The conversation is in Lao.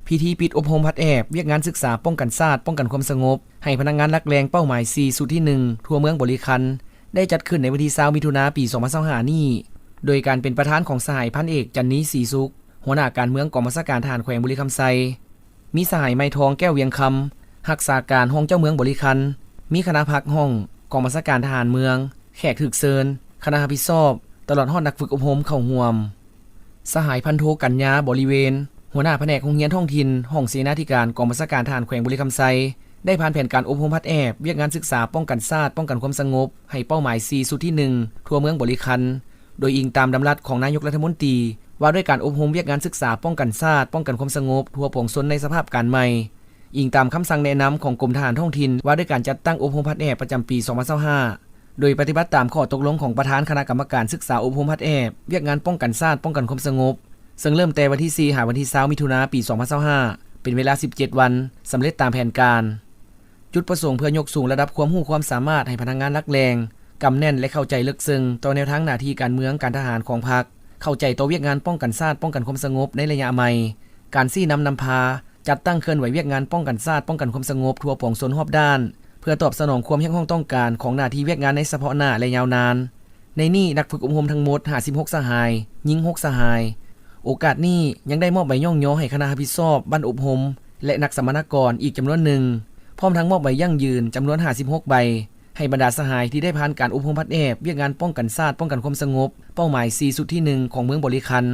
ພິທີປິດອົບຮົມພັດແອບວຽກງານສຶກສາປ້ອງກັນຊາດ, ປ້ອງກັນຄວາມສະຫງົບ ໃຫ້ພະນັກງານຫຼັກແຫຼ່ງເປົ້າໝາຍສີ່ຊຸດທີໜຶ່ງ ທົ່ວເມືອງບໍລິຄັນ ໄດ້ຈັດຂຶ້ນໃນວັນທີຊາວ ມິຖຸນາ ປີສອງພັນຊາວຫ້ານີ້ ໂດຍການເປັນປະທານຂອງສະຫາຍພັນເອກ ຈັນນີ ສີສຸກ ຫົວໜ້າການເມືອງກອງບັນຊາການທະຫານແຂວງບໍລິຄຳໄຊ, ມີສະຫາຍໄມທອງ ແກ້ວວຽງຄຳ ຮັກສາການຮອງເຈົ້າເມືອງບໍລິຄັນ, ມີຄະນະພັກຫ້ອງກອງບັນຊາການທະຫານເມືອງ, ແຂກຖືກເຊີນ, ຄະນະຮັບຜິດຊອບ ຕະຫຼອດຮອດນັກຝຶກອົບຮົມເຂົ້າຮ່ວມ. ສະຫາຍພັນໂທ ກັນຍາ ບໍລິເວນ ຫົວໜ້າພະແນກໂຮງຮຽນທ້ອງຖິ່ນ ຫ້ອງເສນາທິການກອງບັນຊາການທະຫານແຂວງບໍລິຄຳໄຊ ໄດ້ຜ່ານແຜນການອົບຮົມພັດແອບວຽກງານສຶກສາປ້ອງກັນຊາດ, ປ້ອງກັນຄວາມສະຫງົບ ໃຫ້ເປົ້າໝາຍສີ່ຊຸດທີໜຶ່ງ ທົ່ວເມືອງບໍລິຄັນ ໂດຍອີງຕາມດຳລັດຂອງນາຍົກລັດຖະມົນຕີ ວ່າດ້ວຍການອົບຮົມວຽກງານສຶກສາປ້ອງກັນຊາດ, ປ້ອງກັນຄວາມສະຫງົບທົ່ວປວງຊົນໃນສະພາບການໃໝ່, ອີງຕາມຄຳສັ່ງແນະນຳຂອງກົມທະຫານທ້ອງຖິ່ນ ວ່າດ້ວຍການຈັດຕັ້ງອົບຮົມພັດແອບປະຈຳປີສອງພັນຊາວຫ້າ ໂດຍປະຕິບັດຕາມຂໍ້ຕົກລົງຂອງປະທານຄະນະກຳມະການສຶກສາອົບຮົມພັດແອບວຽກງານປ້ອງກັນຊາດ, ປ້ອງກັນຄວາມສະຫງົບ ເຊິ່ງເລີ່ມແຕ່ວັນທີສີ່ ຫາວັນທີຊາວ ມິຖຸນາ ປີສອງພັນຊາວຫ້າ ເປັນເວລາສິບເຈັດວັນ, ສຳເລັດຕາມແຜນການ. ຈຸດປະສົງເພື່ອຍົກສູງລະດັບຄວາມຮູ້ຄວາມສາມາດໃຫ້ພະນັກງານຫຼັກແຫຼ່ງ ກຳແໜ້ນ ແລະ ເຂົ້າໃຈເລິກເຊິ່ງຕໍ່ແນວທາງໜ້າທີ່ການເມືອງການທະຫານຂອງພັກ, ເຂົ້າໃຈຕໍ່ວຽກງານປ້ອງກັນຊາດ, ປ້ອງກັນຄວາມສະຫງົບໃນໄລຍະໃໝ່, ການຊີ້ນຳນຳພາ, ຈັດຕັ້ງເຄື່ອນໄຫວວຽກງານປ້ອງກັນຊາດ, ປ້ອງກັນຄວາມສະຫງົບທົ່ວປວງຊົນຮອບດ້ານ ເພື່ອຕອບສະໜອງຄວາມຮຽກຮ້ອງຕ້ອງການຂອງໜ້າທີ່ວຽກງານໃນສະເພາະໜ້າ ແລະ ຍາວນານ. ໃນນີ້ນັກຝຶກອົບຮົມທັງໝົດຫ້າສິບຫົກສະຫາຍ, ຍິງຫົກສະຫາຍ. ໂອກາດນີ້ຍັງໄດ້ມອບໃບຍ້ອງຍໍໃຫ້ຄະນະຮັບຜິດຊອບບ້ານອົບຮົມ ແລະ ນັກສຳມະນາກອນອີກຈຳນວນໜຶ່ງ, ພ້ອມທັງມອບໃບຢັ້ງຢືນຈຳນວນຫ້າສິບຫົກໃບ ໃຫ້ບັນດາສະຫາຍທີ່ໄດ້ຜ່ານການອົບຮົມພັດແອບວຽກງານປ້ອງກັນຊາດ, ປ້ອງກັນຄວາມສະຫງົບ ເປົ້າໝາຍສີ່ຊຸດທີໜຶ່ງຂອງເມືອງບໍລິຄັນ.